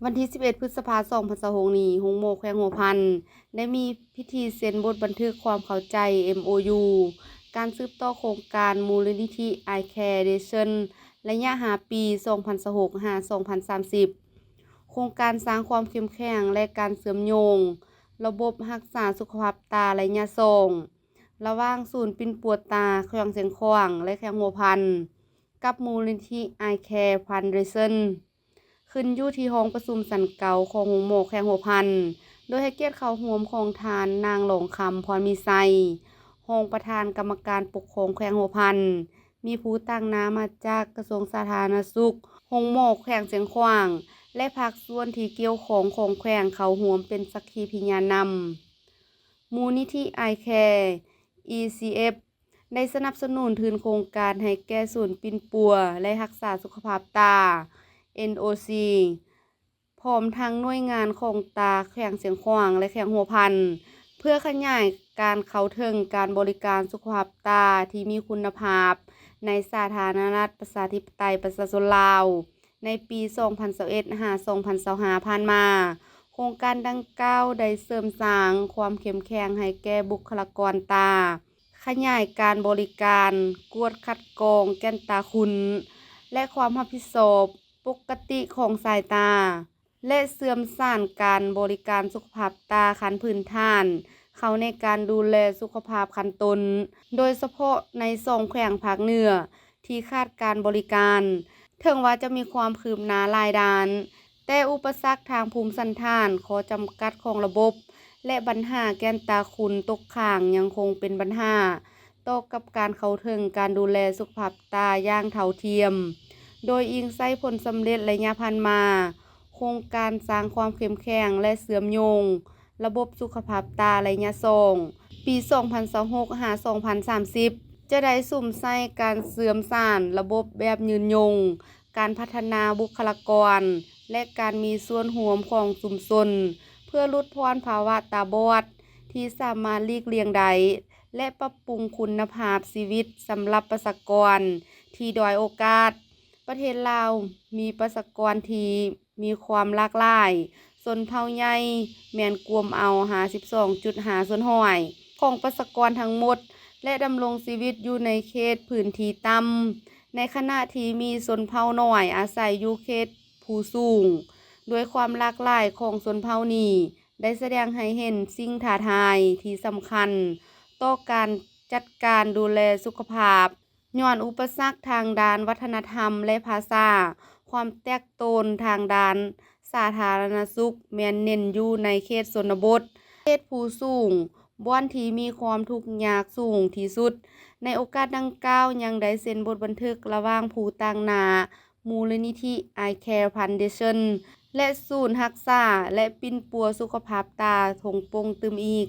ວັນທີສິບເອັດ ພຶດສະພາ ສອງພັນຊາວຫົກນີ້, ໂຮງໝໍແຂວງຫົວພັນ ໄດ້ມີພິທີເຊັນບົດບັນທຶກຄວາມເຂົ້າໃຈ ເອັມໂອຢູ ການສືບຕໍ່ໂຄງການມູນນິທິ Eye Care Foundation ໄລຍະຫ້າປີ ສອງພັນຊາວຫົກ ຫາ ສອງພັນສາມສິບ, ໂຄງການສ້າງຄວາມເຂັ້ມແຂງ ແລະ ການເຊື່ອມໂຍງລະບົບຮັກສາສຸຂະພາບຕາໄລຍະສອງ ລະຫວ່າງສູນປິ່ນປົວຕາແຂວງຊຽງຂວາງ ແລະ ແຂວງຫົວພັນ ກັບມູນນິທິ Eye Care Foundation ຂຶ້ນຢູ່ທີ່ຫ້ອງປະຊຸມຊັ້ນເກົ້າຂອງໂຮງໝໍແຂວງຫົວພັນ, ໂດຍໃຫ້ກຽດເຂົ້າຮ່ວມຂອງທ່ານນາງ ຫຼອງຄຳ ພອນມີໄຊ, ຮອງປະທານກຳມະການປົກຄອງແຂວງຫົວພັນ, ມີຜູ້ຕາງໜ້າມາຈາກກະຊວງສາທາລະນະສຸກ, ໂຮງໝໍແຂວງຊຽງຂວາງ ແລະ ພາກສ່ວນທີ່ກ່ຽວຂ້ອງຂອງແຂວງເຂົ້າຮ່ວມເປັນສັກຂີພິຍານນຳ. ມູນນິທິ Eye Care ອີ ຊີ ເອັຟ ໄດ້ສະໜັບສະໜູນທຶນໂຄງການໃຫ້ແກ່ສູນປິ່ນປົວ ແລະ ຮັກສາສຸຂະພາບຕາ ເອັນ ໂອ ຊີ ພ້ອມທັງໜ່ວຍງານຂອງຕາແຂວງຊຽງຂວາງ ແລະ ແຂວງຫົວພັນ ເພື່ອຂະຫຍາຍການເຂົ້າເຖິງການບໍລິການສຸຂະພາບຕາທີ່ມີຄຸນນະພາບໃນສາທາລະນະລັດ ປະຊາທິປະໄຕ ປະຊາຊົນລາວ ໃນປີສອງພັນຊາວເອັດ ຫາ ສອງພັນຊາວຫ້າ ຜ່ານມາ. ໂຄງການດັ່ງກ່າວໄດ້ເສີມສ້າງຄວາມເຂັ້ມແຂງໃຫ້ແກ່ບຸກຄະລາກອນຕາ, ຂະຫຍາຍການບໍລິການກວດຄັດກອງແກ່ນຕາຄຸນ ແລະ ຄວາມຮັບຜິດຊອບປົກກະຕິຂອງສາຍຕາ ແລະ ເຊື່ອມສານການບໍລິການສຸຂະພາບຕາຂັ້ນພື້ນຖານເຂົ້າໃນການດູແລສຸຂະພາບຂັ້ນຕົ້ນ, ໂດຍສະເພາະໃນສອງແຂວງພາກເໜືອທີ່ຂາດການບໍລິການ. ເຖິງວ່າຈະມີຄວາມຄືບໜ້າຫຼາຍດ້ານ, ແຕ່ອຸປະສັກທາງພູມສັນຖານ, ຂໍ້ຈຳກັດຂອງລະບົບ ແລະ ບັນຫາແກ່ນຕາຄຸນຕົກຄ້າງຍັງຄົງເປັນບັນຫາຕໍ່ກັບການເຂົ້າເຖິງການດູແລສຸຂະພາບຕາຢ່າງເທົ່າທຽມ. ໂດຍອີງໃສ່ຜົນສຳເລັດໄລຍະຜ່ານມາ, ໂຄງການສ້າງຄວາມເຂັ້ມແຂງ ແລະ ເຊື່ອມໂຍງລະບົບສຸຂະພາບຕາໄລຍະສອງ ປີສອງພັນຊາວຫົກ ຫາ ສອງພັນສາມສິບ ຈະໄດ້ສຸມໃສ່ການເຊື່ອມສານລະບົບແບບຍືນຍົງ, ການພັດທະນາບຸກຄະລາກອນ ແລະ ການມີສ່ວນຮ່ວມຂອງຊຸມຊົນ ເພື່ອຫຼຸດຜ່ອນພາວະຕາບອດທີ່ສາມາດຫຼີກລ່ຽງໄດ້ ແລະ ປັບປຸງຄຸນນະພາບຊີວິດສຳລັບປະຊາກອນທີ່ດ້ອຍໂອກາດ. ປະເທດລາວມີປະຊາກອນທີ່ມີຄວາມຫຼາກຫຼາຍ, ຊົນເຜົ່າໃຫຍ່ແມ່ນກວມເອົາຫ້າສິບສອງຈຸດຫ້າສ່ວນຮ້ອຍຂອງປະຊາກອນທັງໝົດ ແລະ ດຳລົງຊີວິດຢູ່ໃນເຂດພື້ນທີ່ຕ່ຳ, ໃນຂະນະທີ່ມີຊົນເຜົ່ານ້ອຍອາໄສຢູ່ເຂດພູສູງ. ດ້ວຍຄວາມຫຼາກຫຼາຍຂອງຊົນເຜົ່ານີ້ ໄດ້ສະແດງໃຫ້ເຫັນສິ່ງທ້າທາຍທີ່ສຳຄັນຕໍ່ການຈັດການດູແລສຸຂະພາບ, ຍ້ອນອຸປະສັກທາງດ້ານວັດທະນະທຳ ແລະ ພາສາ, ຄວາມແຕກໂຕນທາງດ້ານສາທາລະນະສຸກແມ່ນເນັ້ນຢູ່ໃນເຂດຊົນນະບົດ, ເຂດພູສູງ, ບ່ອນທີ່ມີຄວາມທຸກຍາກສູງທີ່ສຸດ. ໃນໂອກາດດັ່ງກ່າວ ຍັງໄດ້ເຊັນບົດບັນທຶກລະຫວ່າງຜູ້ຕາງໜ້າ ມູນນິທິ Eye Care Foundation ແລະ ສູນຮັກສາ ແລະ ປິ່ນປົວສຸຂະພາບຕາທົ່ງປົງຕື່ມອີກ.